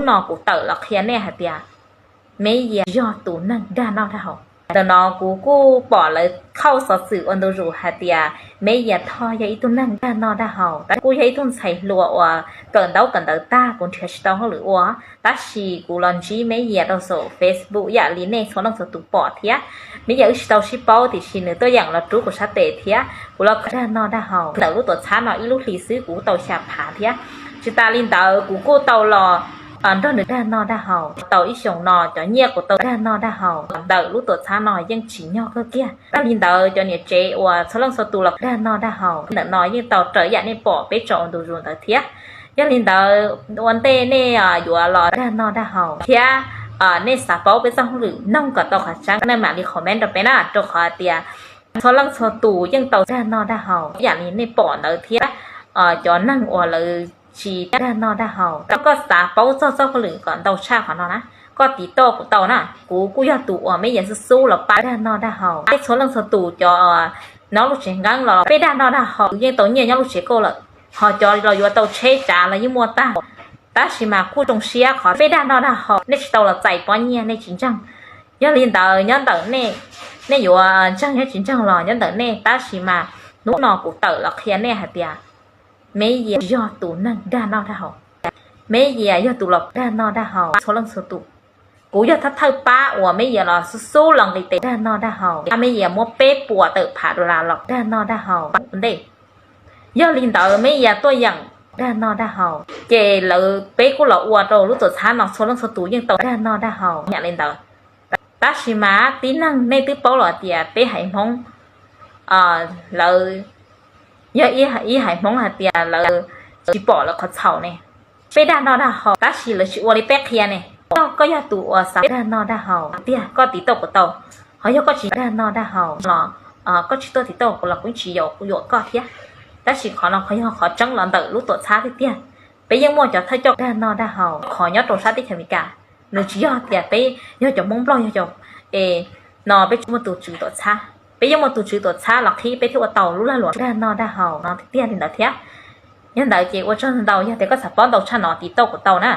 no kuv tawm los qhia nej hais tias Meb Yias yog tus neeg dag noj dag haus. Ntawm no kuv kuj pom lawv qhauj xov xwm ua ntu zus hais tias Meb Yias Thoj yog ib tug neeg dag noj dag haus, tab kuj yog ib tug ntxhais hluas uas kawm ntaub kawm ntawv tag kuv nrhiav tsis tau hauj lwm ua, tab sis kuv los ntsib Meb Yias rau saum Facebook yam li nej txhua leej txhua tus pom thiab. Meb Yias wb tsis tau sib paub tiam sis nws tuaj yeem los rub kuv sab tes thiab kuv los dag noj dag haus. Ntawm lub tuam txhab no ib lub hlis xwb kuv tau xya phav thiab. Tsis tas li ntawd kuv kuj tau los nrog nws dag noj dag haus tau ib xyoos no, cov nyiaj kuv tau dag noj dag haus ntawm lub tuam txhab no yeej tsim nyog kawg kiag. Tsis tas li ntawd cov niam tsev uas txhua leej txhua tus los dag noj dag haus ntawm no yeej tau raws yam nej pom peb tso ua ntu zus ntawd thiab. Yog li ntawd ua ntej nej yuav los dag noj dag haus thiab nej xav paub peb txoj hauj lwm noog kom tau qhov tseeb, nej mam li comment rau peb na, rau qhov tias txhua leej txhua tus yeej tau dag noj dag haus yam li nej pom ntawd thiab cov neeg uas lawv tsis dag noj dag haus. Koj xav paub txog txoj hauj lwm kom ntau tshaj qhov no na, koj tiv toj kuv tau na. Kuv kuj yog tus uas Meb Yias xub xub los pab dag noj dag haus. Peb txhua leej txhua tus cov nyob lub tsev nqeeb los peb dag noj dag haus yeej tau nyiaj nyob lub tsev kauj lawm, ho cov los yuav tau tsheb tsav los yeej muaj tag. Tab sis mas kuj zoo siab qhov peb dag noj dag haus nej tsis tau los txais pob nyiaj nej tsis ntseeg. Yog li ntawd nyob ntawm nej, nej yuav ntseeg nyob tsis ntseeg los nyob ntawm nej, tab sis mas hnub no kuv tawm los qhia nej hais tias Meb Yias yog tus neeg dag noj dag haus. Meb Yias yog tus los dag noj dag haus txhua leej txhua tus. Kuv yog thawj thawj pab uas Meb Yias los xub xub los nqis tes dag noj dag haus, Meb Yias muab peb puas tawm phav dollar los dag noj dag haus ua ntej. Yog li ntawd Meb Yias tuaj yeem dag noj dag haus ces lawv peb kuj los ua rau lub tuam txhab no txhua leej txhua tus yeej tau dag noj dag haus yam li ntawd. Tab sis mas tib neeg nej twb paub los tias peb haiv Hmoob, lawv yog ib haiv Hmoob hais tias lawv tsis pom lawv qhov txhaum ne. Peb dag noj dag haus tab sis lawv tsis ua li peb qhia ne. Koj yog tus uas xav dag noj dag haus tiag koj tiv toj kuv tau, ho yog koj tsis dag noj dag haus los koj tsis tuaj tiv toj kuv los kuv tsis yuam koj thiab. Tab sis qhov no qhov yog qhov tseeb los ntawm lub tuam txhab tiag tiag. Peb yeej muaj cov thawj coj dag noj dag haus qhov nyob rau sab teb chaws Amelikas. Nws tsis yog tias peb yog cov Hmoob Nplog yog cov es no peb tsis muaj tus tswv tuam txhab. Peb yeej muaj tus tswv tuam txhab los qhib peb thiaj ua tau lub lag luam dag noj dag haus no tiag tiag li ntawd thiab. Yog ntawd ces ua tsaug ntau, yog tias koj xav paub ntau tshaj no tiv toj kuv tau na.